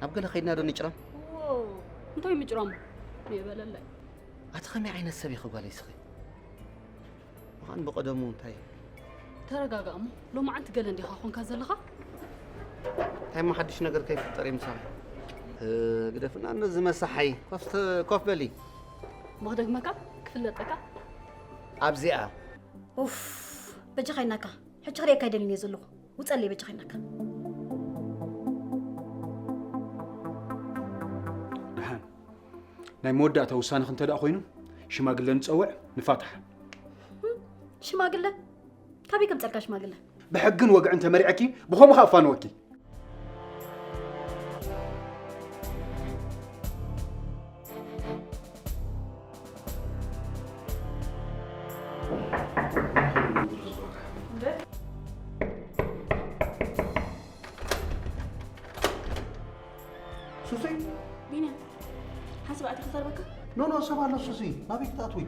ናብ ገለ ከይድና ዶ ንጭረም? እንታይ ምጭራሙ? የበለለይ። ኣቲ ከመይ ዓይነት ሰብ ኢኺ ጓለይ ስኺ? ምዃን ብቐደሙ እንታይ? ተረጋጋእሞ። ሎማዓንቲ ገለ እንዲኻ ኾንካ ዘለኻ? እንታይ እሞ ሓድሽ ነገር ከይፍጠር እዩ ምሳኺ? ግደፍና ነዚ መሳሓይ። ኮፍ በሊ። መኽደግመካ ክፍለጠካ ኣብዚኣ ኡፍ በጃኻ ይናካ ሕጂ ክርእየካ ኣይደልን እየ ዘለኹ ውፀለይ በጃኻ ይናካ ደሓን ናይ መወዳእታ ውሳነኽ እንተ ደኣ ኮይኑ ሽማግለ ንፀውዕ ንፋታሕ ሽማግለ ካበይ ከምፀልካ ሽማግለ ብሕግን ወግዕን ተመሪዐኪ ብኸምኡ ኸኣ እፋንወኪ ሱሲ ቢንያም ሓንሳብ ኣቲ ክዛረበካ ኖ ኖ ሰብ ኣሎ ሱሲ ናበይ ክትኣትዊ